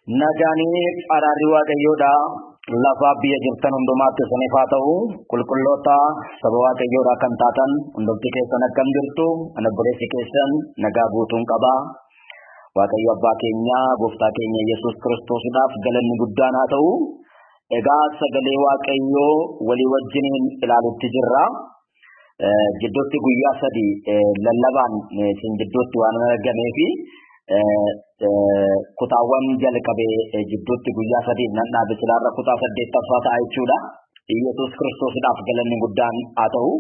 Nagaanii araarri Waaqayyoodha. Lafa biyya jirtan hundumaatti isiniif haa ta'u. Qulqulloota saba Waaqayyoodha kan taatan hundumti keessan akkam jirtu? Ana obboleessi keessan nagaa guutuun qaba. Waaqayyo abbaa keenya gooftaa keenya Yesuus Kiristoosiidhaaf galanni guddaan haa ta'u. Egaa sagalee Waaqayyoo walii wajjiniin ilaalutti jirra. Gidduutti guyyaa sadi lallabaan isin gidduutti waan argameefi kutaawwan jalqabee gidduutti guyyaa sadi nan dhaabe silaarra kutaa 8ffaa ta'a jechuudha. Yesuus Kiristoosiidhaaf galanni guddaan haa ta'u.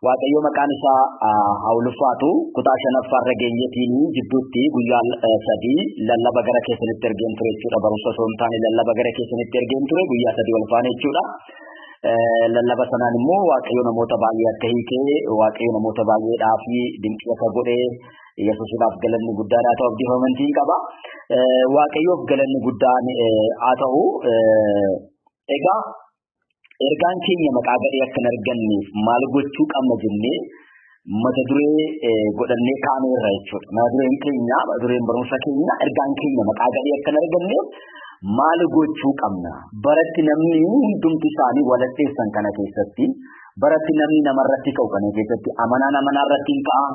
Waaqayyo maqaan isaa haa ulfaatu. Kutaa 5ffaarra geenyeetiin gidduutti guyyaa sadi lallaba gara keessanitti ergeen ture jechuudha. Barumsa osoo hin taane lallaba gara keessanitti ergeen ture guyyaa sadi wal faana jechuudha. Lallaba sanaan immoo Waaqayyo namoota baay'ee akka hiikee, Waaqayyo namoota baay'eedhaaf dinqii akka godhee Yesuusiidhaaf galanni guddaan haa ta'u abdii amantiin qaba. Waaqayyoof galanni guddaan haa ta'u. Egaa ergaan keenya maqaa gadhee akka hin arganneef maal gochuu qabna jennee mata duree godhannee kaaneerra jechuudha. Mata dureen keenya, mata dureen barumsa keenya ergaan keenya maqaa gadhee akka hin arganneef maal gochuu qabna? Baratti namni hundumti isaanii walatteessan kana keessatti, baratti namni namarratti ka'u kana keessatti amanaan amanaarratti hin ka'a.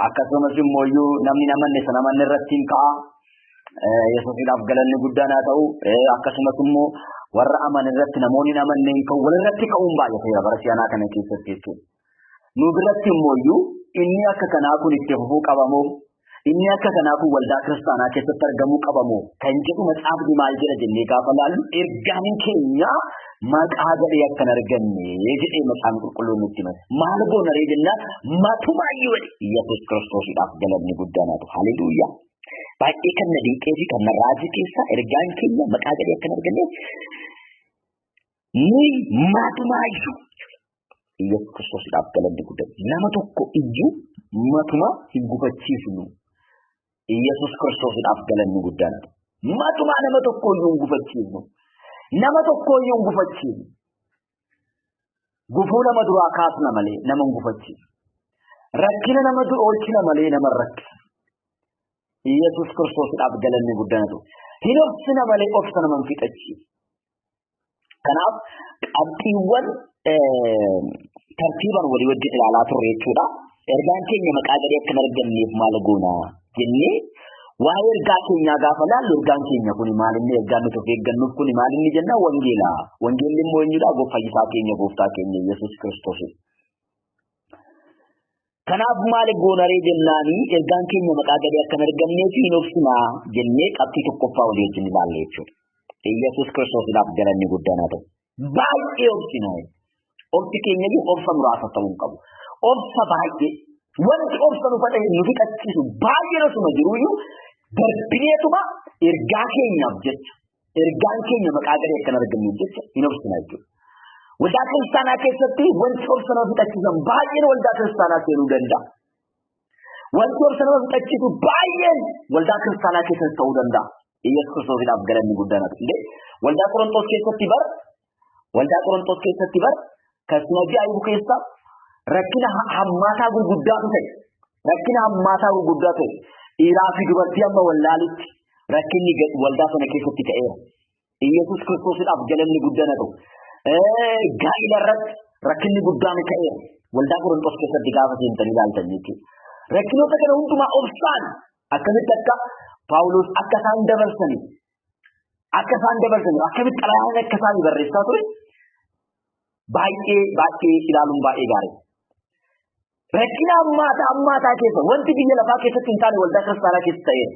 Akkasumas immoo iyyuu namni namanne sana amanne irratti hin ka'a. Yesuusiidhaaf galanni guddaan haa ta'u. Akkasumas immoo warra aman irratti namoonni namanne hin ka'u, walirratti ka'uun baay'ateera bara si'anaa kana keessatti jechuudha. Nu biratti immoo iyyuu inni akka kanaa kun itti fufuu qabamoo? Inni akka kanaa kun waldaa kiristaanaa keessatti argamuu qabamoo? Kan jedhu macaafni maal jedha jennee gaafa laallu ergaan keenya maqaa gadhee akka hin arganne jedhee macaafni qulqulluun nutti hima. Maal goona ree jennaan matumaayyuu jedhe Yesuus Kiristoosiidhaaf galanni guddaan haa ta'u. Haleluuyaa. Baay'ee kan na dinqee fi kan na raajii keessaa ergaan keenya maqaa gadhee akka hin arganneef nuyi matumaayyuu Yesuus Kiristoosiidhaaf galanni guddaan. Nama tokko iyyuu matuma hin gufachiisnu. Yesuus Kiristoosiidhaaf galanni guddaan haa ta'u. Matumaa nama tokko iyyuu hin gufachiisnu. Nama tokko iyyuu hin gufachiisnu. Gufuu nama duraa kaasna malee nama hin gufachiisnu. Rakkina nama dura oolchina malee nama hin rakkisnu. Yesuus Kiristoosiidhaaf galanni guddaan haa ta'u. Hin obsina malee obsa nama hin fixachiisnu. Kanaaf qabxiiwwan tartiibaan walii wajjin ilaalaa turre jechuudha. Ergaan keenya maqaa gadhee akka hin arganneef maal goona jennee waa'ee ergaa keenyaa gaafa laallu ergaan keenya kuni maal inni ergaan nuti of eeggannuuf kuni maal inni jennaan wangeela. Wangeelli immoo eenyudha? Fayyisaa keenya gooftaa keenya Yesuus Kiristoos. Kanaaf maal goona ree jennaanii ergaan keenya maqaa gadhee akka hin arganneef hin obsinaa jennee qabxii tokkoffaa walii wajjin ilaalle jechuudha. Yesuus Kiristoosiidhaaf galanni guddaan haa ta'u. Baay'ee obsinaa. Obsi keenya iyyuu obsa muraasa ta'uu hin qabu. Obsa baay'ee. Wanti obsa nu fadhe nu fixachiisu baay'een osuma jiruyyuu darbineetuma ergaa keenyaaf jecha ergaan keenya maqaa gadhee akka hin arganneef jecha hin obsina jechuudha. Waldaa kiristaanaa keessatti wanti obsa nama fixachiisan baay'een waldaa kiristaanaa seenuu danda'a. Wanti obsa nama fixachiisu baay'een waldaa kiristaanaa keessatti ta'uu danda'a. Yesuus Kiristoosiidhaaf galanni guddaan haa ta'u. Waldaa Qorontoos keessatti bar waldaa Qorontoos keessatti bar kan sin ajaa'ibu keessa rakkina hammaataa gurguddaatu ta'e. Rakkina hammaataa gurguddaa ta'e. Dhiiraa fi dubartii amma wallaalitti rakkinni waldaa sana keessatti ta'eera. Yesuus Kiristoosiidhaaf galanni guddaan haa ta'u. Gaa'ila irratti rakkinni guddaan ka'eera. Waldaa Qorontoos keessatti gaafa seentanii ilaaltan jechuudha. Rakkinoota kana hundumaa obsaan akkamitti akka Paawuloos akka isaan dabarsaniif akka isaan dabarsaniif akkamitti xalayaan akka isaan barreessaa ture baay'ee baay'ee ilaaluun baay'ee gaariidha. Rakkina hammaataa keessa wanti biyya lafaa keessatti hin taane waldaa kiristaanaa keessa ta'eera.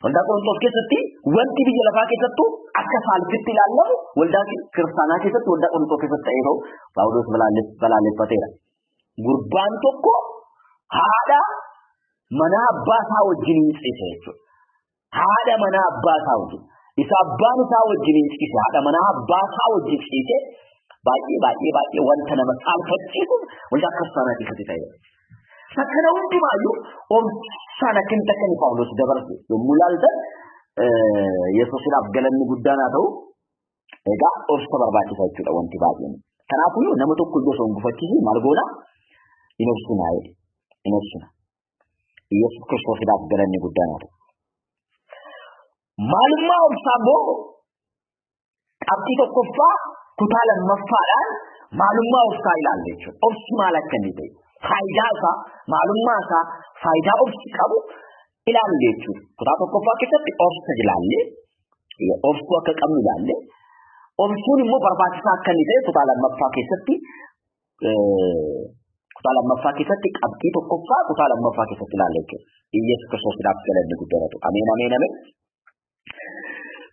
Waldaa Qorontoos keessatti wanti biyya lafaa keessattuu akka saalfitti ilaalamu waldaa kiristaanaa keessatti waldaa Qorontoos keessatti ta'ee ta'u Paawuloos balaaleffateera. Gurbaan tokko haadha manaa abbaa isaa wajjin hin ciise jechuudha. Haadha manaa abbaa isaa wajjin. Isa abbaan isaa wajjin hin ciise haadha manaa abbaa isaa wajjin ciise baay'ee baay'ee baay'ee wanta nama saalfachiisu waldaa kiristaanaa keessatti ta'eera. Kana hundumaayyuu obsaan akkamitti akka inni Paawuloos dabarse yommuu ilaaltan Yesuusiidhaaf galanni guddaan haa ta'u. Egaa obsa barbaachisa jechuudha wanti baay'een. Kanaafiyyuu nama tokko iyyuu osoo hin gufachiisin maal goona? Hin obsinaa jedhe. Hin obsina. Yesuus Kiristoosiidhaaf galanni guddaan haa ta'u. Maalummaa obsaa immoo qabxii tokkoffaa kutaa lammaffaadhaan maalummaa obsaa ilaalla jechuudha. Obsi maal akka inni ta'e, faayidaa isaa, maalummaa isaa, faayidaa obsi qabu ilaalle jechuudha. Kutaa tokkoffaa keessatti obsa ilaalle, obsuu akka qabnu ilaalle, obsuun immoo barbaachisaa akka inni ta'e kutaa lammaffaa keessatti qabxii tokkoffaa kutaa lammaffaa keessatti ilaalle jechuudha. Iyyasuus Kiristoosiidhaaf galanni guddatu. Ameen ameen ameen.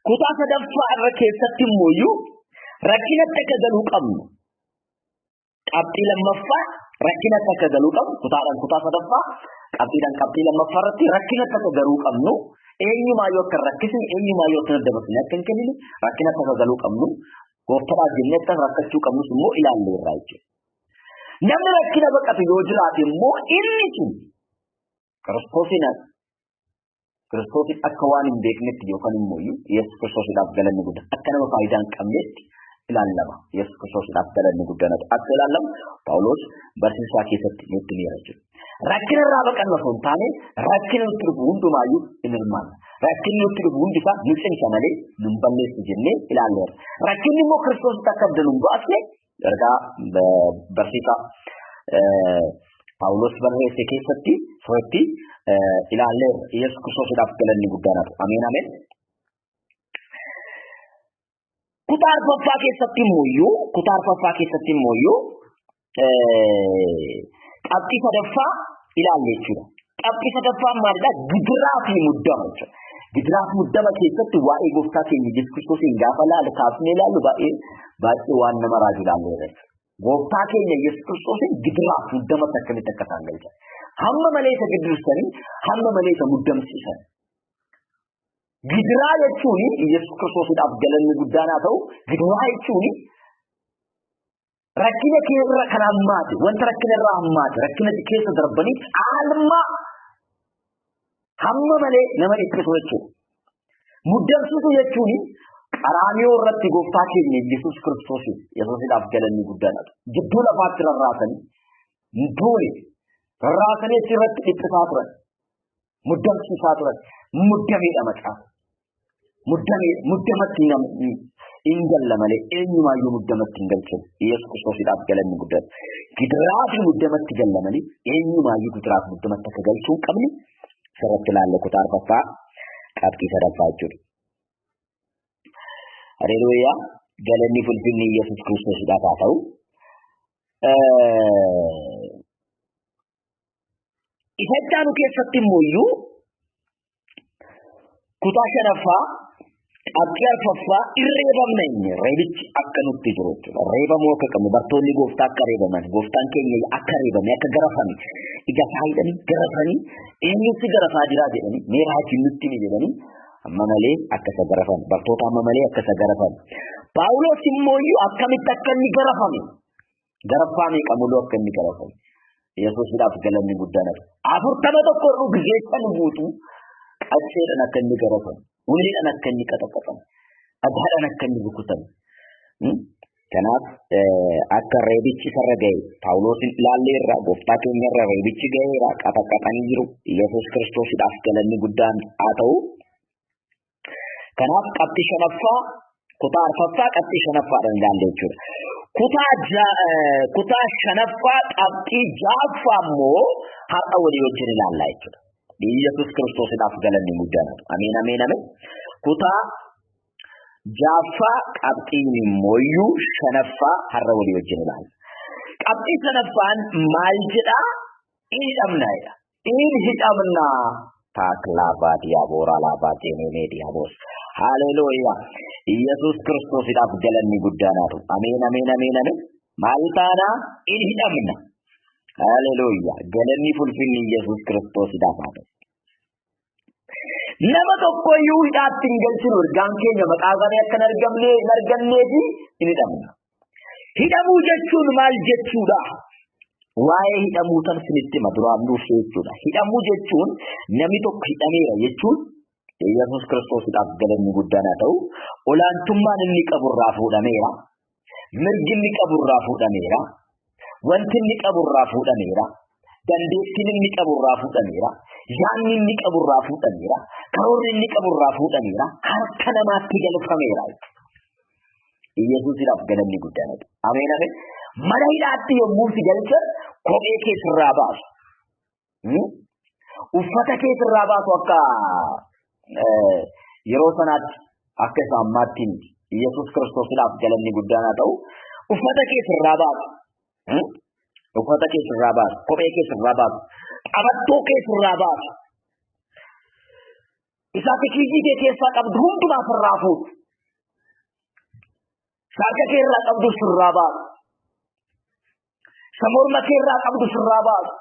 Kutaa sadaffaa irra keessatti immoo rakkinatti akka galuu qabnu. Qabxii lammaffaa rakkinatti akka galuu qabnu kutaadhaan kutaa sadaffaa qabxiidhaan qabxii lammaffaa irratti rakkinatti akka galuu qabnu eenyumaayyuu akka rakkisne eenyumaayyuu akka dabarsine akka hin kennine rakkinatti akka galuu qabnu gooftaadhaaf jennee akka rakkachuu qabnus immoo ilaalleerra jechuudha. Namni rakkina baqatu yoo jiraate immoo inni sun Kiristoosin akka waan hin beeknetti yookaan immoo Yesuus Kiristoosiidhaaf galanni guddaa akka nama faayidaa hin qabnetti ilaallama. Yesuus Kiristoosiidhaaf galanni guddaan akka ilaallamu Phaawulos barsiisaa keessatti nutti ni jechuudha. Rakkina irraa baqannu osoo hin taane rakkina nutti dhufu hundumaayyuu hin hirmaanna. Rakkinni nutti dhufu hundisaa nu cimsa malee nu hin balleessu jennee ilaalleerra. Rakkinni immoo Kiristoositti akka adda nu hin baasne ergaa barsiisaa Phaawulos barreesse keessatti sirriitti ilaalleerra. Yesuus Kiristoosiidhaaf galanni guddaan haa ta'u. Ameen ameen. Kutaa arfaffaa keessatti immoo qabxii sadaffaa ilaalle jechuudha. Qabxii sadaffaan maalidha? Gidiraa fi muddama jechuudha. Gidiraa fi muddama keessatti waa'ee gooftaa keenya Yesuus Kiristoosiin gaafa laalu kaafnee ilaallu baay'ee baay'ee waan nama raaju ilaalleerra jechuudha. Gooftaa keenya Yesuus Kiristoosiin gidiraa fi muddama akkamitti akka isaan galchan. Hamma malee isa gidirsanii, hamma malee isa muddamsiisan. Gidiraa jechuun Yesuus Kiristoosiidhaaf galanni guddaan haa ta'u, gidiraa jechuun rakkina keerra kan hammaate, wanta rakkina irraa hammaate, rakkina keessa darbanii caalmaa hamma malee nama dhiphisu jechuudha. Muddamsiisu jechuun qaraanioo irratti gooftaa keenya Yesuus Kiristoosiif Yesuusiidhaaf galanni guddaan haa ta'u. Gidduu lafaatti rarraasanii, duune rarraasanii achirratti dhiphisaa turan, muddamsiisaa turan, muddameedha macaafa. Muddamatti hin galla malee eenyumaayyuu muddamatti hin galchinu. Yesuus Kiristoosiidhaaf galanni guddaan. Gidiraa fi muddamatti galla malee eenyumaayyuu gidiraa fi muddamatti akka galchuu hin qabne sirriitti ilaalle kutaa arfaffaa qabxii sadaffaa jechuudha. Haleluuyaa galanni fulfinni Yesuus Kiristoosiidhaaf haa ta'u. Isa itti aanu keessatti immoo kutaa shanaffaa qabxii arfaffaa irreebamna inni reebichi akka nutti jiru jechuudha. Reebamuu akka qabnu bartoonni gooftaa akka reebaman gooftaan keenya akka reebame akka garafame ija isaa hidhanii garafanii eenyutti garafaa jiraa jedhanii mee raajiin nutti ni jedhanii amma malee akka isa garafan bartoota amma malee akka isa garafan. Phaawulos immoo akkamitti akka inni garafame garaffaa meeqa muluu akka inni garafame Yesuusiidhaaf galanni guddaan haa ta'u. 41 irra gizeessan guutuu qacceedhaan akka inni garafame, uleedhaan akka inni qaxaqaxame, dhagaadhaan akka inni rukutame. Kanaaf akka reebichi isarra ga'e Phaawulosin ilaalleerra, gooftaa keenyarra reebichi ga'eera, qaxaqaxanii jiru. Yesuus Kiristoosiidhaaf galanni guddaan haa ta'u. Kanaaf qabxii shanaffaa kutaa arfaffaa qabxii shanaffaadhaan ilaalle jechuudha. Kutaa shanaffaa qabxii ja'affaa immoo har'a walii wajjin ilaallaa jechuudha. Yesuus Kiristoosiidhaaf galanni guddaan haa ta'u. Ameen ameen ameen. Kutaa ja'affaa qabxiin immoo shanaffaa har'a walii wajjin ilaalla. Qabxii shanaffaan maal jedhaa? In hidhamnaa jedha. In hidhamnaa. Taaklaabaa diyaaboora laabaa jeenee diyaaboos. Haleluuyaa. Yesuus Kiristoosiidhaaf galanni guddaan haa ta'u. Ameen ameen ameen ameen. Maal taanaa? In hidhamna. Haleluuyaa. Galanni fulfinni Yesuus Kiristoosiidhaaf haa ta'u. Nama tokkoyyuu hidhaatti hin galchinu ergaan keenya maqaa isaanii akka hin arganneefi hin hidhamna. Hidhamuu jechuun maal jechuudha? Waa'ee hidhamuu tan isinitti hima duraan dursee jechuudha. Hidhamuu jechuun namni tokko hidhameera jechuun Yesuus Kiristoosiidhaaf galanni guddaan haa ta'u. Olaantummaan inni qaburraa fuudhameera. Mirgi inni qaburraa fuudhameera. Wanti inni qaburraa fuudhameera. Dandeettiin inni qaburraa fuudhameera. Yaanni inni qaburraa fuudhameera. Karoorri inni qabu irraa fuudhameera. Harka namaatti galfameera. Yesuusiidhaaf galanni guddaan haa ta'u. Ameen ameen. Mana hidhaatti yommuu si galchan kophee kee sirraa baasu. Uffata kee sirraa baasu akka yeroo sanaatti akka isa ammaatti miti. Yesuus Kiristoosiidhaaf galanni guddaan haa ta'u. Uffata kee sirraa baasu. Uffata kee sirraa baasu. Kophee kee sirraa baasu. Qabattoo kee sirraa baasu. Isaati kiisii kee keessaa qabdu hundumaa sirraa fuudhu. Harka kee irraa qabdu sirraa baasu. Isa morma kee irraa qabdu sirraa baasu.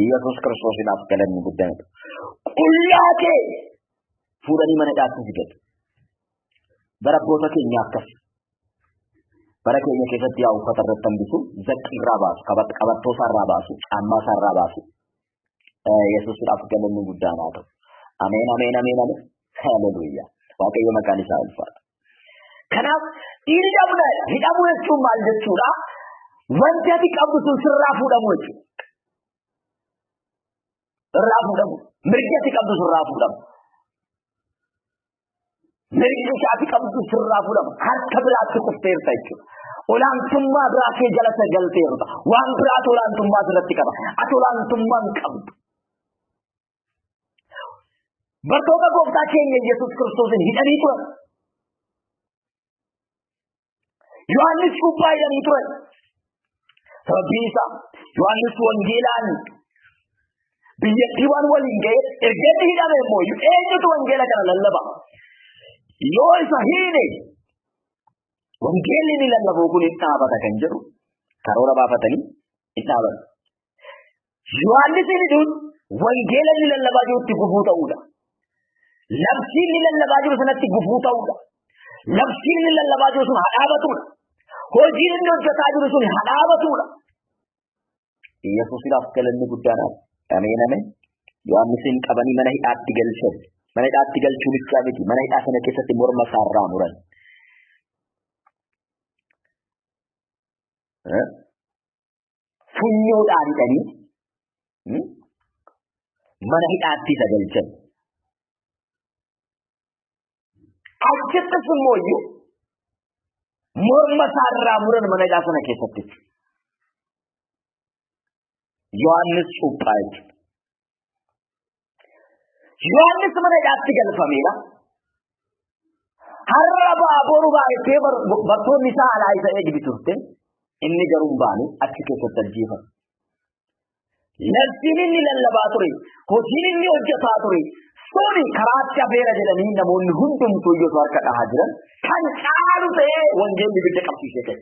Yesuus Kiristoosiidhaaf galanni guddaan haa ta'u. Qullaa kee fuudhanii mana hidhaatti si gatu. Bara abboota keenya akkas. Bara keenya keessatti yaa uffata irratti hambisu, zaqqii irraa baasu, qabattoo isaa irraa baasu, caammaa isaa irraa baasu. Yesuusiidhaaf galanni guddaan haa ta'u. Ameen ameen ameen ameen. Haleluuyaa. Waaqayyo maqaan isaa ulfaata. Kanaaf hidhamna hidhamuu jechuun maal jechuudha? Wanti ati qabdu sun sirraa fuudhamu jechuudha. Sirraa fuudhamu. Mirgi ati qabdu sirraa fuudhamu. Mirgi ati qabdu sirraa fuudhamu. Harka biraatti kufteerta jechuudha. Olaantummaa biraa kee jala galteerta. Waan biraatu olaantummaa sirratti qaba. Ati olaantummaa hin qabdu. Bartoota gooftaa keenya Yesuus Kiristoosin hidhanii turan. Yohaannis cuuphaa hidhanii turan. Sababbiin isaa Yohaannis wangeelaan biyyattii waan waliin ga'e erga inni hidhame immoo eenyutu wangeela kana lallaba? Yoo isa hiine wangeelli inni lallabu kun hin dhaabata kan jedhu karoora baafatanii hin dhaabatan. Yohaannis inni duun wangeela inni lallabaa jirutti gufuu ta'uudha. Labsiin inni lallabaa jiru sanatti gufuu ta'uudha. Labsiin inni lallabaa jiru sun haa dhaabatudha. Hojiin inni hojjetaa jiru sun haa dhaabatudha. Yesuusiidhaaf galanni guddaan haa ta'u. Ameen ameen. Yohaannisin qabanii mana hidhaatti galchan. Mana hidhaatti galchuu bichaa miti. Mana hidhaa sana keessatti morma isaarraa muran. Funyoodhaan hidhanii mana hidhaatti isa galchan. Achittis immoo iyyuu morma isaarraa muran mana hidhaa sana keessatti. Yohaannis cuuphaa jechuudha. Yohaannis mana hidhaatti galfameera. Har'a ba'a boru ba'a jettee bartoonni isaa alaa isa eegdi turte. Inni garuu hin baane achi keessatti ajjeefame. Labsiin inni lallabaa ture, hojiin inni hojjetaa ture, suni karaatti hafeera jedhanii namoonni hundumtuu iyyuu osoo harka dhahaa jiran kan caalu ta'ee wangeelli ibidda qabsiisee ka'e.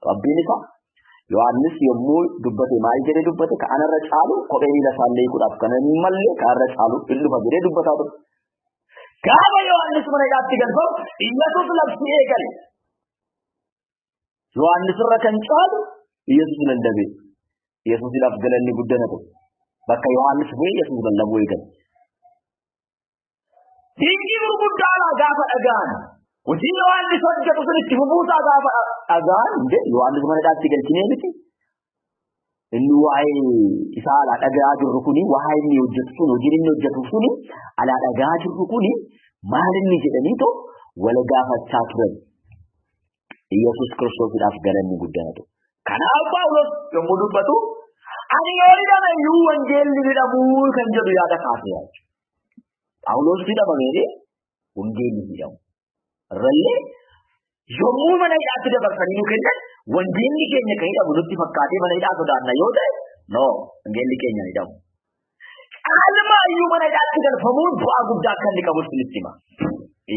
Rabbiin isaa Yohaannis yommuu dubbate maal jedhee dubbate? Ka anarra caalu kophee miila isaallee hiikuudhaaf kan hin malle ka anarra caalu hin dhufa jedhee dubbataa ture. Gaafa Yohaannis mana hidhaatti galfamu Iyyasuus labsii eegale. Yohaannis irra kan caalu Iyyasuus lallabe. Yesuusiidhaaf galanni guddana ta'u. Bakka Yohaannis bu'ee Yesuus lallabuu eegale. Dinqii gurguddaadhaa gaafa dhaga'an hojii Yohaannis hojjetu sun itti fufuusaa gaafa dhaga'an Yohaannis mana hidhaatti galchinee miti. Inni waa'ee isaa alaa dhaga'aa jirru kuni waa'ee inni hojjetu sun hojiin inni hojjetu suni alaa dhaga'aa jirru kuni maal inni jedhanii too wal gaafachaa turan. Yesuus Kiristoosiidhaaf galanni guddana ta'u. Kanaaf Phaawulos yommuu dubbatu ani yoo hidhame iyyuu wangeelli hidhamuu kan jedhu yaada kaasee jechuudha. Phaawulos hidhamamee wangeelli hidhamu. Irrallee yommuu mana hidhaatti dabarsanii nu kennan wangeelli keenya kan hidhamu nutti fakkaatee mana hidhaa sodaanna yoo ta'e no wangeelli keenya hidhamu. Caalmaa iyyuu mana hidhaatti galfamuun bu'aa guddaa akka inni qabu isinitti hima.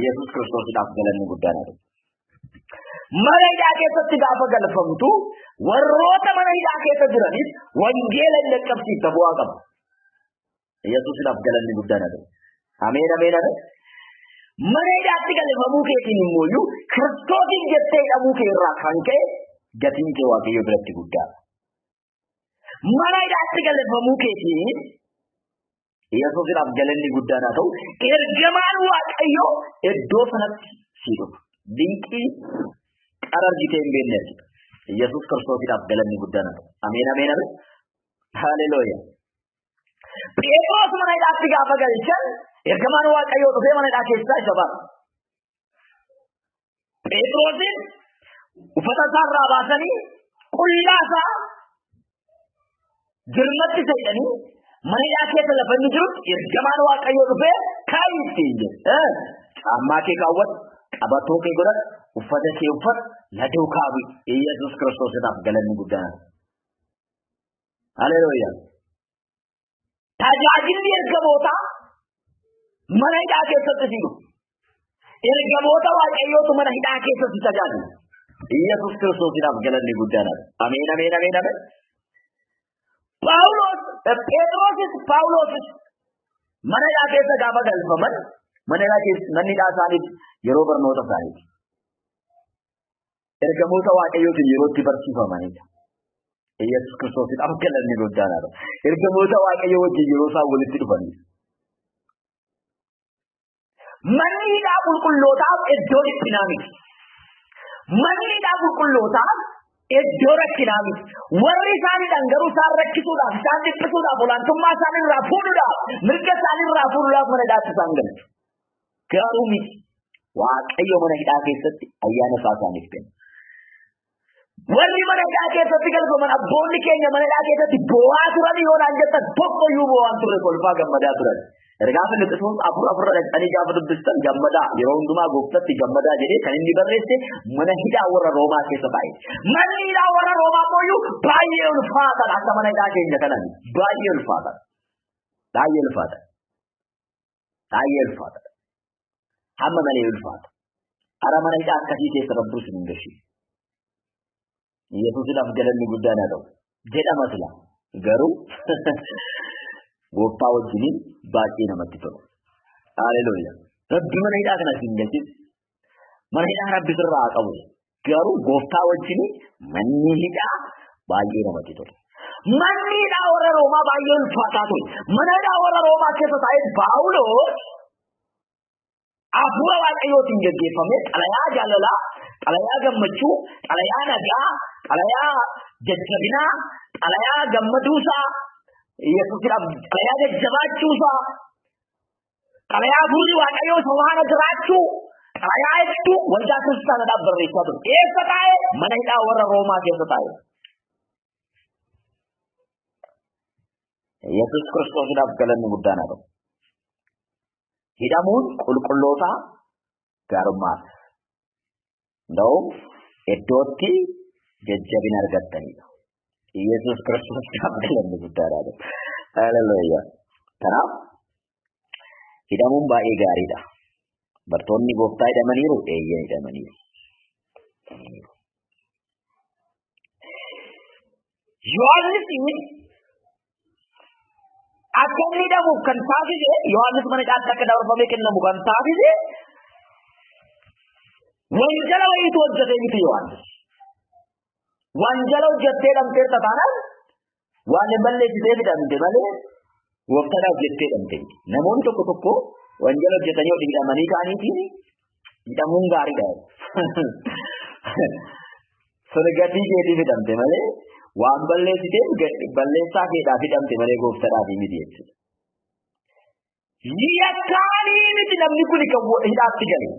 Yesuus Kiristoosiidhaaf galanni guddaan haa ta'u. Mana hidhaa keessatti gaafa galfamtu warroota mana hidhaa keessa jiraniif wangeela hin dhaqqabsiifta bu'aa qaba. Yesuusiidhaaf galanni guddaan haa ta'u. Ameen ameen ameen. Mana hidhaatti galfamuu keetiin immoo iyyuu Kiristoosiif jettee hidhamuu kee irraa kan ka'e gatiin kee Waaqayyo biratti guddaadha. Mana hidhaatti galfamuu keetiin Yesuusiidhaaf galanni guddaan haa ta'u. Ergamaan Waaqayyoo iddoo sanatti sii dhufa. Dinqii qara argitee hin beekne argita. Yesuus Kiristoosiidhaaf galanni guddaan haa ta'u. Ameen ameen ameen. Haleluuyaa. Phexros mana hidhaatti gaafa galchan ergamaan Waaqayyoo dhufee mana hidhaa keessaa isa baase. Phexrosin uffata isaarraa baasanii qullaa isaa jirmatti isa hidhanii mana hidhaa keessa lafa inni jirutti ergamaan Waaqayyoo dhufee kaa'i ittiin jedhe. Caammaa kee kaawwadhu, qabatoo kee godhadhu, uffata kee uffadhu, na duukaa bu'i. Iyyasuus Kiristoosinaaf galanni guddaan. Haleluuyaa. Tajaajilli ergamootaa mana hidhaa keessatti si dhufu. Ergamoota Waaqayyootu mana hidhaa keessatti tajaajila. Iyyasuus Kiristoosinaaf galanni guddaan. Ameen, ameen, ameen, ameen. Phaawulos, Phexrosis, Phaawulosis mana hidhaa keessa gaafa galfaman mana hidhaa keessa manni hidhaa isaaniif yeroo barnoota isaaniiti. Ergamoota Waaqayyootiin yeroo itti barsiifamanidha. Iyyasuus Kiristoosinaaf galanni guddaan. Ergamoota Waaqayyoo wajjin yeroo isaan walitti dhufanidha. Manni hidhaa qulqullootaaf iddoo dhiphinaa miti. Manni hidhaa qulqullootaaf iddoo rakkinaa miti. Warri isaan hidhan garuu isaan rakkisuudhaaf, isaan dhiphisuudhaaf, olaantummaa isaan irraa fuudhuudhaaf, mirga isaan irraa fuudhuudhaaf mana hidhaatti isaan galchu. Garuu miti. Waaqayyo mana hidhaa keessatti ayyaana isaa isaaniif kenna. Warri mana hidhaa keessatti galfaman abboonni keenya mana hidhaa keessatti boo'aa turan yoo naan jettan tokkoyyuu boo'aan turre, kolfaa gammadaa turan. Ergaa Filiphisiyuus 4 4 dhaqxanii gaafa dubbistan gammadaa yeroo hundumaa gooftatti gammadaa jedhee kan inni barreesse mana hidhaa warra Roomaa keessa taa'e. Manni hidhaa warra Roomaa immoo baay'ee ulfaataadha akka mana hidhaa keenya kanaan baay'ee ulfaataadha. Baay'ee ulfaataadha. Baay'ee ulfaataadha. Hamma malee ulfaata. Ara mana hidhaa akkasii keessa Rabbi isin hin gashin. Yesuusidhaaf galanni guddaan haa ta'u. Jedhama sila. Garuu gooftaa wajjiniin baay'ee namatti tola. Haleluuyaa. Rabbi mana hidhaa kana isin galchis. Mana hidhaa Rabbi sirraa haa qabu. Garuu gooftaa wajjiniin manni hidhaa baay'ee namatti tola. Manni hidhaa warra Roomaa baay'ee ulfaataa ture. Mana hidhaa warra Roomaa keessa taa'ee Phaawulos hafuura Waaqayyootiin geggeeffamee xalayaa jaalalaa, xalayaa gammachuu, xalayaa nagaa, xalayaa jajjabinaa, xalayaa gammaduusaa, Yesuusidhaaf xalayaa jajjabaachuusaa, xalayaa hafuurri Waaqayyoo isa faana jiraachuu, xalayaa hedduu waldaa kiristaanaadhaaf barreessaa ture. Eessa taa'e? Mana hidhaa warra Roomaa keessa taa'e. Yesuus Kiristoosiidhaaf galanni guddaan haa ta'u. Hidhamuun qulqullootaa gaarummaaf. Nda'u iddootti jajjabina argattanidha. Yesuus Kiristoosiidhaaf galanni guddaan haa ta'u. Haleluuyaa. Kanaaf hidhamuun baay'ee gaariidha. Bartoonni gooftaa hidhamaniiru, eeyyee hidhamaniiru. Yohaannis akka inni hidhamuuf kan taasise, Yohaannis mana hidhaatti akka dabarfamee kennamu kan taasise wanjala wayiitu hojjetee miti Yohaannis. Wanjala hojjettee hidhamteerta taanaan waan hin balleessitee hidhamte malee gooftaadhaaf jettee hidhamte miti. Namoonni tokko tokko wanjala hojjetanii hojii hidhamanii ka'aniitiin hidhamuun gaariidha. Sun gatii keetiif hidhamte malee waan balleessiteef balleessaa keedhaaf hidhamte malee gooftaadhaaf miti jechuudha. Yakkaanii miti namni kun kan hidhaatti gale.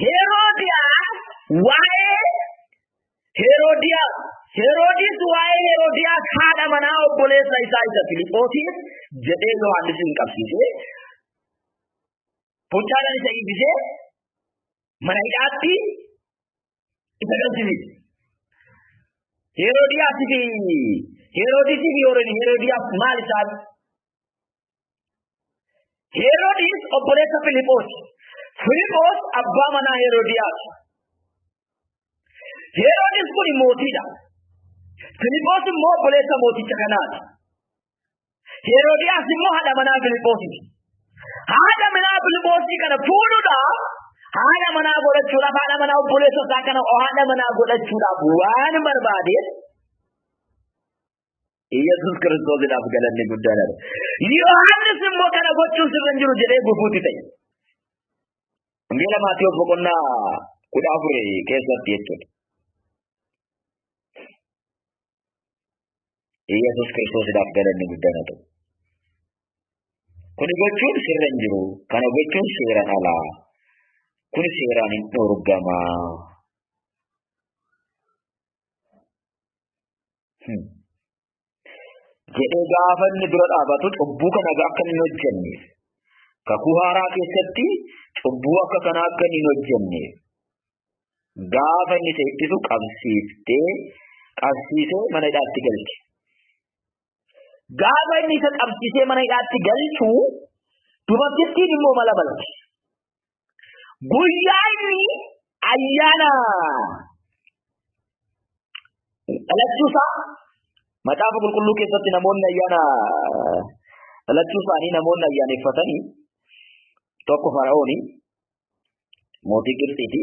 Heroodiyaas waa'ee Heroodiyaas Heroodis waa'ee Heroodiyaas haadha manaa obboleessa isaa isa Filiphootiif jedhee Yohaannisin qabsiisee foncaadhaan isa hiisisee mana hidhaatti isa galchisiise. Heroodiyaasii fi Heroodisii fi Heroodiyaas maal isaan? Heroodis obboleessa Filiphos. Filiphos abbaa manaa Heroodiyaas. Heroodis kun mootiidha. Filiphos immoo obboleessa mooticha kanaati. Heroodiyaas immoo haadha manaa Filiphosiiti. Haadha manaa Filiphosii kana fuudhuudhaaf, haadha manaa godhachuudhaaf, haadha manaa obboleessa isaa kana haadha manaa godhachuudhaaf waan barbaadeef Yesuus Kiristoosiidhaaf galanni guddaan haa ta'u. Yohaannis immoo kana gochuun sirra hin jiru jedhee gufuutti ta'e. Wangeela Maatewos boqonnaa 14 keessatti jechuudha. Yesuus Kiristoosiidhaaf galanni guddaan haa ta'u. Kuni gochuun sirra hin jiru. Kana gochuun seeraan alaa. Kuni seeraan hin dhorgamaa. Jedhee gaafa inni dura dhaabatu cubbuu kana akka inni hin hojjenneef. Kakuu haaraa keessatti cubbuu akka kanaa akka inni hin hojjenneef. Gaafa inni isa ittisu qabsiisee mana hidhaatti galche. Gaafa inni isa qabsiisee mana hidhaatti galchu dubartittiin immoo mala balte. Guyyaa inni ayyaana dhalachuusaa macaafa qulqulluu keessatti namoonni ayyaana dhalachuu isaanii namoonni ayyaaneffatanii tokko Fara'ooni mootii Gibxiiti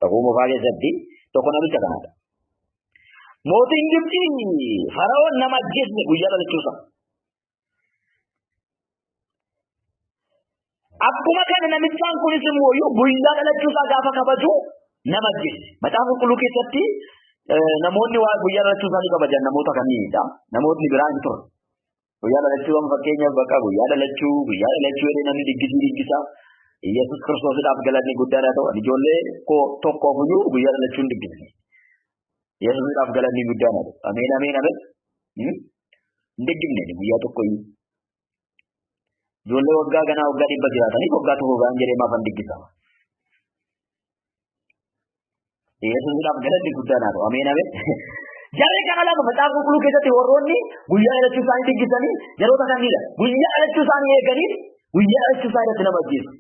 kakuu moofaa keessatti tokko namicha kanaadha. Mootiin Gibxii Fara'oon nama ajjeese guyyaa dhalachuusaa. Akkuma kana namichaan kunis immoo guyyaa dhalachuusaa gaafa kabaju nama ajjeese. Macaafa qulqulluu keessatti namoonni waa guyyaa dhalachuu isaanii kabajan namoota kamiidha? Namootni biraa hin turre. Guyyaa dhalachuu amma fakkeenyaaf bakka guyyaa dhalachuu jedhee namni diggisii diggisa. Yesuus Kiristoosiidhaaf galanni guddaan haa ta'u. Ani ijoollee koo tokkoof iyyuu guyyaa dhalachuu hin diggisne. Yesuusiidhaaf galanni guddaan haa ta'u. Ameen ameen ameen. Hin diggifne guyyaa tokko iyyuu. Ijoollee waggaa ganaa waggaa 100 jiraataniif waggaa tokko ga'an jedhee maaf hin diggisa? Yesuusiidhaaf galanni guddaan haa ta'u. Ameen ameen. Jarri kana lama macaafa qulqulluu keessatti warroonni guyyaa dhalachuu isaanii diggisanii yeroota kanniidha. Guyyaa dhalachuu isaanii eeganiif guyyaa dhalachuu isaanii irratti nama ajjeesu.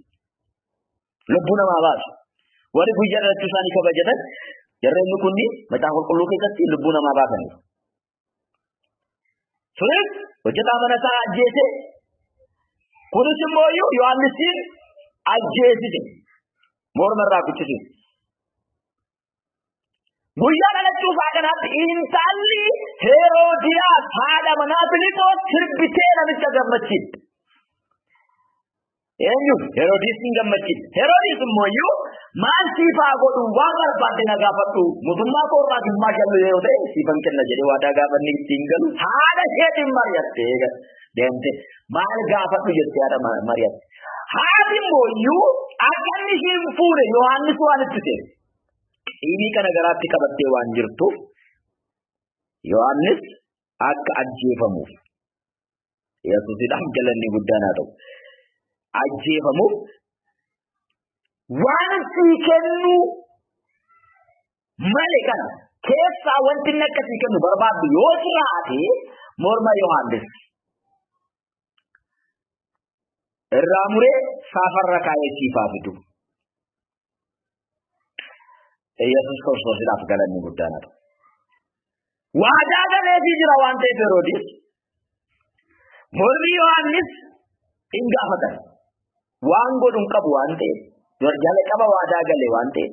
Lubbuu namaa baasu. Warri guyyaa dhalachuu isaanii kabajatan jarreen kunni macaafa qulqulluu keessatti lubbuu namaa baasaniiru. Sunis hojjetaa mana isaa ajjeese. Kunis immoo Yohaannisiin ajjeesise. Morma irraa kuchisiise. Guyyaa dhalachuu isaa kanaatti intalli Heroodiyaas haadha manaa Filiphos sirbitee namicha gammachiifte. Eenyu? Heroodiisin gammachiifte. Heroodiis immoo maal siif haa godhu waan barbaadde na gaafadhu mootummaa koo irraa gimmaa shallu yoo ta'e siifan kenna jedhee waadaa gaafa inni ittiin galu haadha isheetiin mari'atte deemte maal gaafadhu jettee haadha mari'atte. Haati immoo akka inni isheen fuune Yohaannis waan itti seene. Inni kana garaatti qabattee waan jirtuuf Yohaannis akka ajjeefamuuf Yesuusiidhaaf galanni guddaan haa ta'u. Ajjeefamuuf waan sii kennu malee kana keessaa wanti inni akka sii kennu barbaaddu yoo jiraate morma Yohaannis irraa muree saafarra kaa'ee siif haa fidu. Yesuus Kiristoosiidhaaf galanni guddaan haa ta'u. Waadaa galeefii jira waan ta'eef Heroodis mormi Yohaannis hin gaafatan. Waan godhu hin qabu waan ta'eef jalqaba waadaa galee waan ta'eef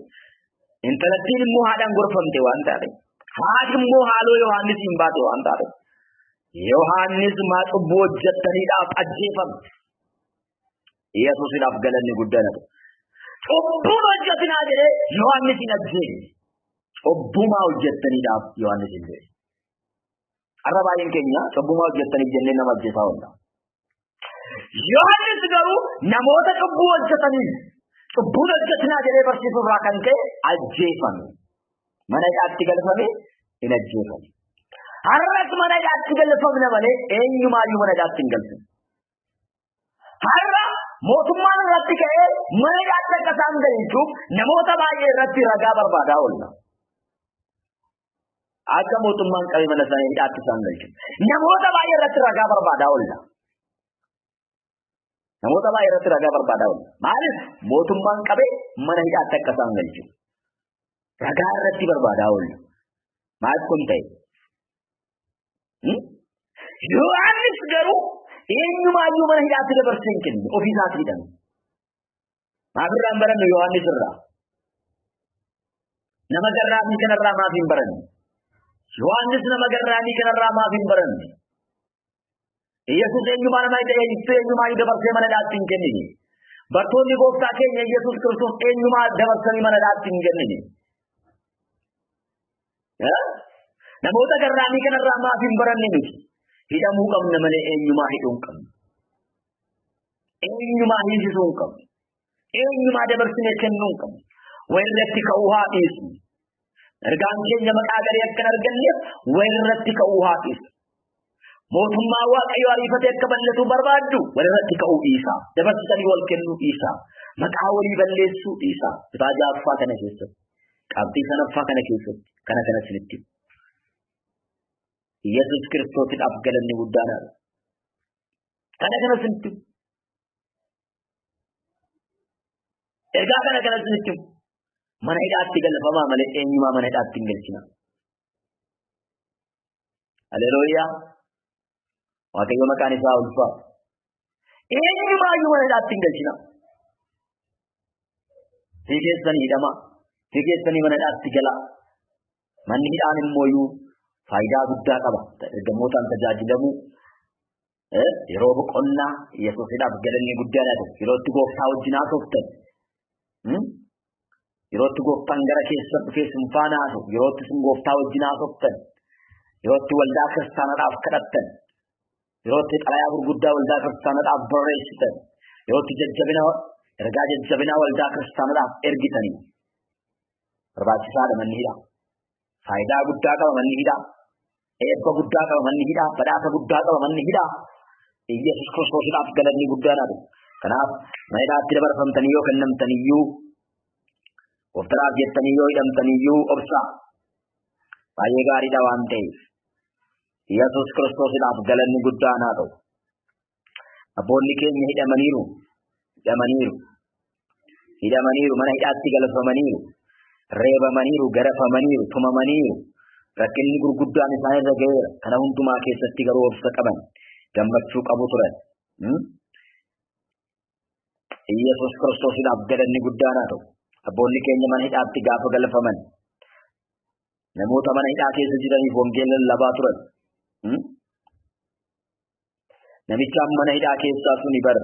intalattiin immoo haadhaan gorfamte waan taateef haati immoo haaloo Yohaannis hin baate waan taateef Yohaannis maa cubbuu hojjettaniidhaaf ajjeefame. Yesuusiidhaaf galanni guddaan haa ta'u. Cubbuun hojjetinaa jedhee Yohaannis hin ajjeefne. Cubbumaa hojjettaniidhaaf Yohaannis hin du'e. Har'a baay'een keenya cubbumaa hojjettaniif jennee nama ajjeesaa oolla. Yohaannis garuu namoota cubbuu hojjetaniif cubbuun hojjetinaa jedhee barsiisuu irraa kan ka'e ajjeefame. Mana hidhaatti galfame hin ajjeefame. Har'as mana hidhaatti galfamne malee eenyumaayyuu mana hidhaatti hin galfamne. Har'a mootummaan irratti ka'ee mana hidhaatti akka isaan galchuuf namoota baay'ee irratti ragaa barbaadaa oolla. Akka mootummaan qabee mana isaanii hidhaatti isaan galchu. Namoota baay'ee irratti ragaa barbaadaa oolla. Namoota baay'ee irratti ragaa barbaadaa oolla. Maaliif mootummaan qabee mana hidhaatti akka isaan galchu? Ragaa irratti barbaadaa oolla. Maal kun ta'e? Yohaannis garuu eenyumaayyuu mana hidhaatti dabarsee hin kenne ofii isaatii hidhame. Maaf irraa hin barannu Yohaannis irraa? Nama garraamii kanarraa maaf hin baranne? Yohaannis nama garraamii kanarraa maaf hin baranne? Yesuus eenyumaa nama eenyumaayyuu dabarsee mana hidhaatti hin kennine. Bartoonni gooftaa keenya Yesuus Kiristoos eenyumaa dabarsanii mana hidhaatti hin kennine. Namoota garraamii kanarraa maaf hin baranne nuti? Hidhamuu qabna malee eenyumaa hidhuu hin qabnu. Eenyumaa hiisisuu hin qabnu. Eenyumaa dabarsinee kennuu hin qabnu. Walirratti ka'uu haa dhiisnu. Ergaan keenya maqaa garii akka hin arganneef walirratti ka'uu haa dhiisnu. Mootummaa Waaqayyoo ariifatee akka bal'atu barbaaddu walirratti ka'uu dhiisaa. Dabarsitanii wal kennuu dhiisaa. Maqaa walii balleessuu dhiisaa. Kutaa ja'affaa kana keessatti, qabxii sanaffaa kana keessatti kana kana isinitti. Yesuus Kiristoosiidhaaf galanni guddaan haa ta'u. Kana kana isinitti. Ergaa kana kana isinitti. Mana hidhaatti galfamaa malee eenyumaa mana hidhaatti hin galchina. Haleluuyaa. Waaqayyo maqaan isaa ulfaatu. Eenyumaayyuu mana hidhaatti hin galchina. Fi keessanii hidhamaa. Fi keessanii mana hidhaatti galaa. Manni hidhaan immooyyuu faayidaa guddaa qaba. Ergamootaan tajaajilamuu yeroo boqonnaa Yesuusidhaaf galanni guddaan haa ta'u. Yeroo itti gooftaa wajjin haasoftan. Yeroo itti gooftaan gara keessan dhufee isin faana haasa'u. Yeroo itti isin gooftaa wajjin haasoftan. Yeroo itti waldaa kiristaanaadhaaf kadhattan. Yeroo itti xalayaa gurguddaa waldaa kiristaanaadhaaf barreessitan. Yeroo itti jajjabina ergaa jajjabinaa waldaa kiristaanaadhaaf ergitanii. Barbaachisaadha manni hidhaa. Faayidaa guddaa qaba manni hidhaa. Eebba guddaa qaba manni hidhaa. Badhaasa guddaa qaba manni hidhaa. Yesuus Kiristoosiidhaaf galanni guddaan haa ta'u. Kanaaf mana hidhaatti dabarfamtanii yoo kennamtaniyyuu gooftaadhaaf jettanii yoo hidhamtaniyyuu obsaa. Baay'ee gaariidha waan ta'eef. Yesuus Kiristoosiidhaaf galanni guddaan haa ta'u. Abboonni keenya hidhamaniiru. Hidhamaniiru. Hidhamaniiru. Mana hidhaatti galfamaniiru. Reebamaniiru, garafamaniiru, tumamaniiru. Rakkinni gurguddaan isaan irra ga'eera. Kana hundumaa keessatti garuu obsa qaban. Gammachuu qabu turan. Yesuus Kiristoosiidhaaf galanni guddaan haa ta'u. Abboonni keenya mana hidhaatti gaafa galfaman namoota mana hidhaa keessa jiraniif wangeela lallabaa turan. Namichaan mana hidhaa keessaa suni bara.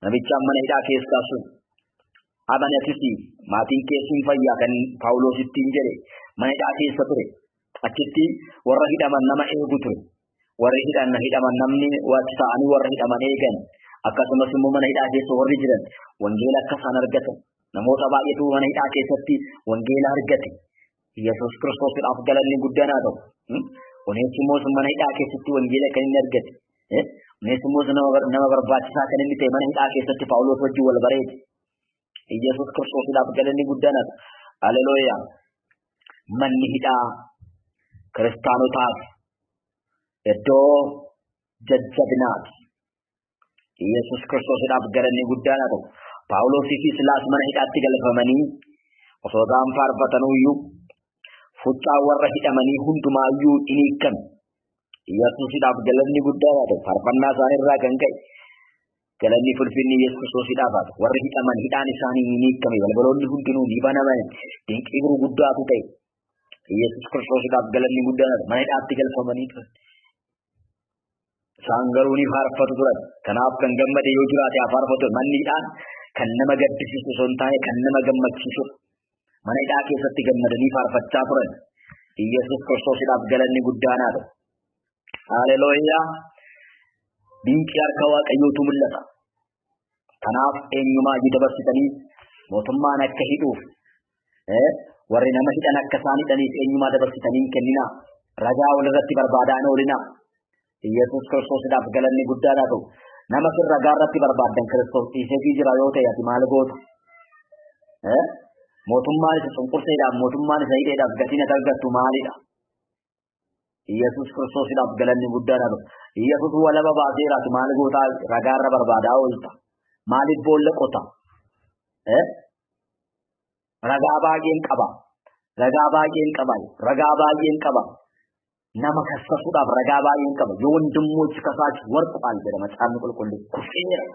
Namichaan mana hidhaa keessaa sun amanatisi maatiin keessi hin fayyaa kan Paawuloos ittiin jedhe mana hidhaa keessa ture. Achitti warra hidhaman nama eegu ture. Warri hidhaman namni waatti ta'anii warra hidhaman eegan. Akkasumas immoo mana hidhaa keessa warri jiran wangeela akka isaan argatan. Namoota baay'eetu mana hidhaa keessatti wangeela argate. Yesuus Kiristoosiidhaaf galanni guddaan haa ta'u. Oneesimoos mana hidhaa keessatti wangeela kan inni argate. Oneesimoos nama barbaachisaa kan inni ta'e mana hidhaa keessatti Paawuloos wajjin wal bareete. Yesuus Kiristoosiidhaaf galanni guddaan haa ta'u. Haleluuyaa. Manni hidhaa kiristaanotaaf iddoo jajjabinaati. Yesuus Kiristoosiidhaaf galanni guddaan haa ta'u. Paawuloosii fi Silaas mana hidhaatti galfamanii osoo isaan faarfatanuyyuu fuccaa warra hidhamanii hundumaayyuu in hiikkame. Yesuusidhaaf galanni guddaan haa ta'u. Faarfannaa isaaniirraa kan ka'e galanni fulfinni Yesuus Kiristoosiidhaaf haa ta'u. Warri hidhaman hidhaan isaanii ni hiikkame. Balbaloonni hundinuu ni banaman. Dinqii gurguddaatu ta'e. Yesuus Kiristoosiidhaaf galanni guddaan haa ta'u. Mana hidhaatti galfamanii turan. Isaan garuu ni faarfatu turan. Kanaaf kan gammade yoo jiraate haa faarfatu. Manni hidhaan kan nama gaddisiisu osoo hin taane kan nama gammachiisudha. Mana hidhaa keessatti gammadanii faarfachaa turan. Yesuus Kiristoosiidhaaf galanni guddaan haa ta'u. Haleluuyaa. Dinqii harka Waaqayyootu mul'ata. Kanaaf eenyumaa iyyuu dabarsitanii mootummaan akka hidhuuf warri nama hidhan akka isaan hidhaniif eenyumaa dabarsitanii hin kenninaa. Ragaa walirratti barbaadaa hin oolinaa. Yesuus Kiristoosiidhaaf galanni guddaan haa ta'u. Nama sin ragaa irratti barbaaddan Kiristoos dhiiseefii jira yoo ta'e ati maal goota? Mootummaan isa cunqurseedhaaf mootummaan isa hidheedhaaf gatiin ati argattu maalidha? Yesuus Kiristoosiidhaaf galanni guddaan haa ta'u. Yesuus walaba baaseera ati maal gootaa ragaa irra barbaadaa oolta? Maaliif boolla qota? Ragaa baay'een qaba. Ragaa baay'een qaba. Ragaa baay'een qaba. Nama kassasuudhaaf ragaa baay'een qaba. Yoo wandimmochi kasaach warqaal jedha macaafni qulqulluun kufeera.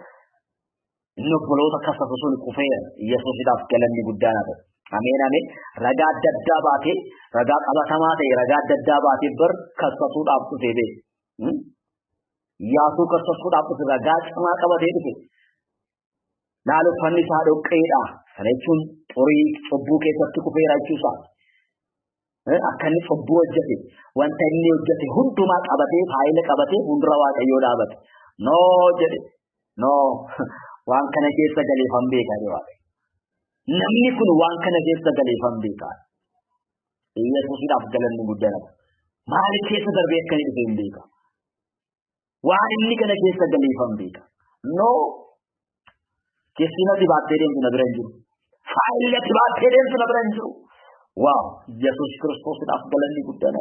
Inni obboloota kassasu sun kufeera. Yesuusidhaaf galanni guddaan haa ta'u. Ameen ameen. Ragaa adda addaa baatee ragaa qabatamaa ta'e ragaa adda addaa baatee bar kassasuudhaaf dhufee beeku. Yaasuu kassasuudhaaf dhufe ragaa cimaa qabatee dhufe. Laala uffanni isaa dhoqqeedha. Kana jechuun xurii cubbuu keessatti kufeera jechuusaa. Akka inni cubbuu hojjete wanta inni hojjete hundumaa qabatee faayila qabatee fuuldura Waaqayyoo dhaabate. Noo jedhe noo waan kana keessa galeeffan beekaa jedhe Waaqayyo. Namni kun waan kana keessa galeeffan beekaa. Yesuusidhaaf galanni guddaan. Maal keessa darbee akka inni dhufe hin beeka. Waan inni kana keessa galeeffan beeka. Noo keessina dhibaattee deemtu na bira hin jiru. Faayila dhibaattee deemtu na bira hin jiru. Waaw Yesuus Kiristoosiidhaaf galanni guddaan.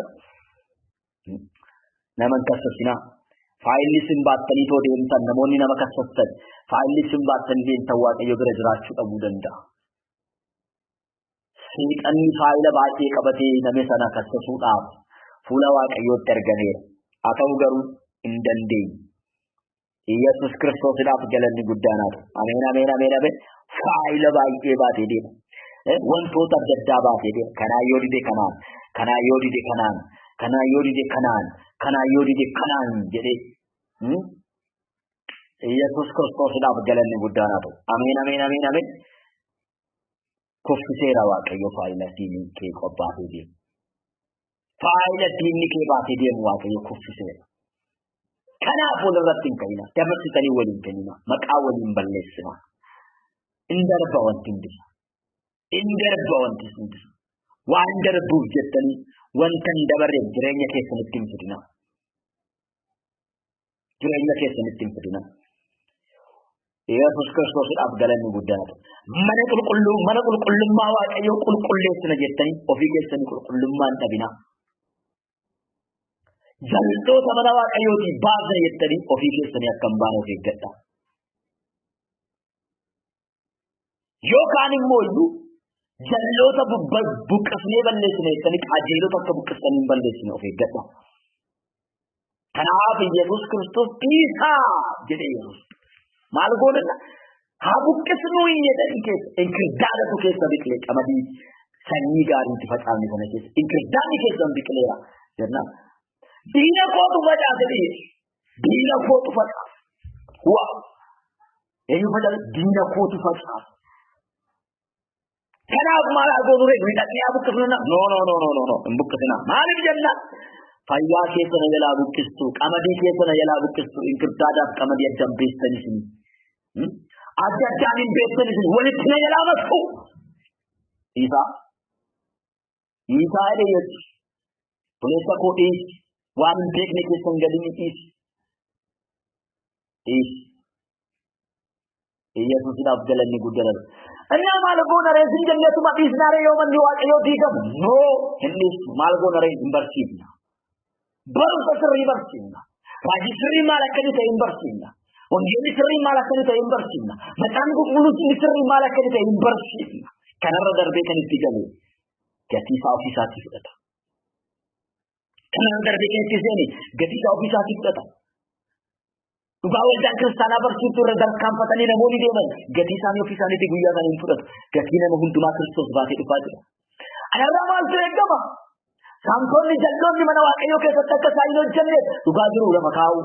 Nama hin kassassinaa. Faayilli isin baattanii too deemtan namoonni nama kassassan faayilli isin baattanii deemtan Waaqayyo bira jiraachuu dhabuu danda'a. Seexanni faayila baay'ee qabatee nama sana kassasuudhaaf fuula Waaqayyootti argameera. Haa ta'u garuu hin dandeenye. Yesuus Kiristoosiidhaaf galanni guddaan haa ta'u. Ameen ameen ameen ameen. Faayila baay'ee baatee deema. Wantoota adda addaa baatee deema. Kanaa yoo dide kanaan, kanaa yoo dide kanaan, kanaa yoo dide kanaan, kanaa yoo dide kanaan jedhee Yesuus Kiristoosiidhaaf galanni guddaan haa ta'u. Ameen ameen ameen ameen. Kuffiseera Waaqayyo faayila diinni kee qophaatee deemu. Faayila diinni kee baatee deemu Waaqayyo kuffiseera. Kanaaf walirratti hin ka'ina. Dabarsitanii waliin kennina. Maqaa waliin balleessina. In darba wanti hundisa. In darba wanti hundisa. Waan darbuuf jettanii wanta hin dabarreef jireenya keessanitti hin fidina. Jireenya keessanitti hin fidina. Yesuus Kiristoosiidhaaf galanni guddaan haa ta'u. Mana qulqulluu mana qulqullummaa Waaqayyoo qulqulleessina jettanii ofii keessanii qulqullummaa hin dhabinaa. Jal'oota mana Waaqayyootii baasna jettanii ofii keessanii akka hin baane of eeggadhaa. Yookaan immoo iyyuu jal'oota buqqisnee balleessina jettanii qajeelota akka buqqistanii hin balleessine of eeggadhaa. Kanaaf Yesuus Kiristoos dhiisaa jedhee Yesuus. Maal goonanna? Haa buqqisnuu hin jedhanii keessa inkirdaadatu keessa biqilee qamadii sanyii gaariitti facaafne sana keessa inkirdaadni keessan biqileera jennaan. Diina kootu facaase dhiye. Diina kootu facaase. Waa! Eenyu facaase? Diina kootu facaase. Kanaaf maal haa goonu ree? Nuyi dhaqnee haa buqqisnu na? No no no no no no hin buqqisina. Maaliif jennaan? Fayyaa keessa na jalaa buqqistu, qamadii keessa na jalaa buqqistu, inkirdaadaaf qamadii adda hin beektan isin. Adda addaan hin beektan isin walitti na jalaa masku. Dhiisaa. Dhiisaa jedhee Yesuus. Buleessa koo dhiisi. Waan hin beekne keessa hin galini dhiisi. Dhiisi. Yesuusidhaaf galanni guddaan. Innaa maal goona ree sin jenneetuma dhiisnaa ree yoo manni Waaqayyoo diigamu? Noo hin dhiisnu. Maal goona ree hin barsiifna. Barumsa sirrii barsiifna. Raajii sirrii maal akka inni ta'e hin barsiifna. Wangeelli sirrii maal akka inni ta'e hin barsiifna. Macaafni qulqulluun sirrii maal akka inni ta'e hin barsiifna. Kanarra darbee kan itti galu gatii isaa ofii isaatii fudhata. Kanarra darbee kan itti seene gatii isaa ofii isaatii fudhata. Dhugaa waldaan kiristaanaa barsiiftuu irra tarkaanfatanii namoonni deeman gatii isaanii ofii isaaniitii guyyaa isaanii hin fudhatu. Gatii nama hundumaa Kiristoos baatee dhufaa jira. Anarraa maaltu eegama? Saamtonni jalloonni mana Waaqayyoo keessatti akka isaan hin hojjenneef dhugaa jiru lafa kaa'u.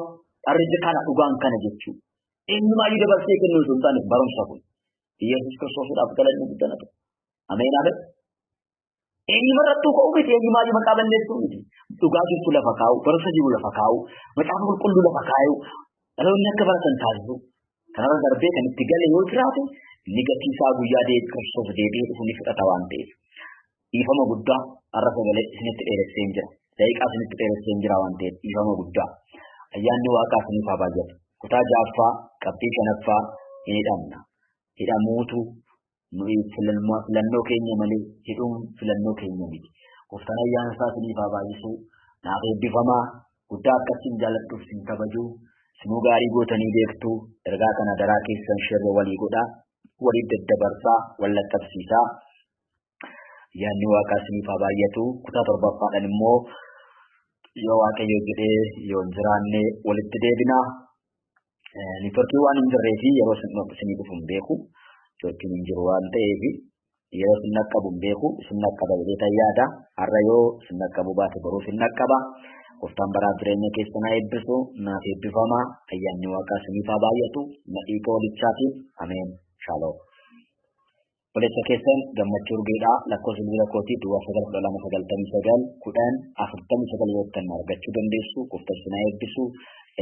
Dharri kana dhugaan kana jechuu. Eenyumaayyuu dabarsee kennuu osoo hin taane barumsa kun. Yesuus Kiristoosiidhaaf galanni guddaan haa ta'u. Ameen ameen. Eenyumarrattuu ka'uu miti eenyumaayyuu maqaa balleessuu miti. Dhugaa jirtu lafa kaa'u, barumsa jiru lafa kaa'u, macaafa qulqulluu lafa kaa'u, dhaloonni akka baratan taasisu. Kanarra darbee kan itti gale yoo jiraate inni gatii isaa guyyaa Kiristoos deebi'ee dhufu ni fudhata waan ta'eef. Dhiifama guddaa har'a sagalee isinitti dheeressee hin jira. Daqiiqaa isinitti dheeressee hin jira waan ta'eef dhiifama guddaa. Ayyaanni Waaqaa isiniif haa baay'atu. Kutaa 6ffaa qabxii 5ffaa hin hidhamna. Hidhamuutu nuyi filannoo keenya malee hidhuun filannoo keenya miti. Gooftaan ayyaana isaa isiniif haa baay'isu. Naaf eebbifamaa. Guddaa akkasiin jaalladhuuf isin kabaju. Isinuu gaarii gootanii beektu. Ergaa kana daraa keessan shirra walii godhaa. Waliif daddabarsaa, wal lakkabsiisaa. Ayyaanni Waaqaa isiniif haa baay'atu. Kutaa 7ffaadhaan immoo yoo Waaqayyo jedhee yoo hin jiraanne walitti deebina. Niitoorkii waan hin jirree fi yeroo isinii dhufu hin beeku. Niitoorkiin hin jiru waan ta'eef yeroo isin dhaqqabu hin beeku. Isin dhaqqaba jedhee tan yaada. Har'a yoo isin dhaqqabu baate boruu isin dhaqqaba. Gooftaan baraaf jireenya keessan haa eebbisu. Naaf eebbifama. Ayyaanni Waaqaa isiniif haa baay'atu. Nadhii qoolichaatiin. Ameen. Shalom. Obboleessa keessan Gammachuu Urgeedhaa lakkoofsa bilbila kootii 0912991049 yoo ta'an argachuu dandeessu. Gooftaan isin haa eebbisu.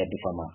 Eebbifamaa.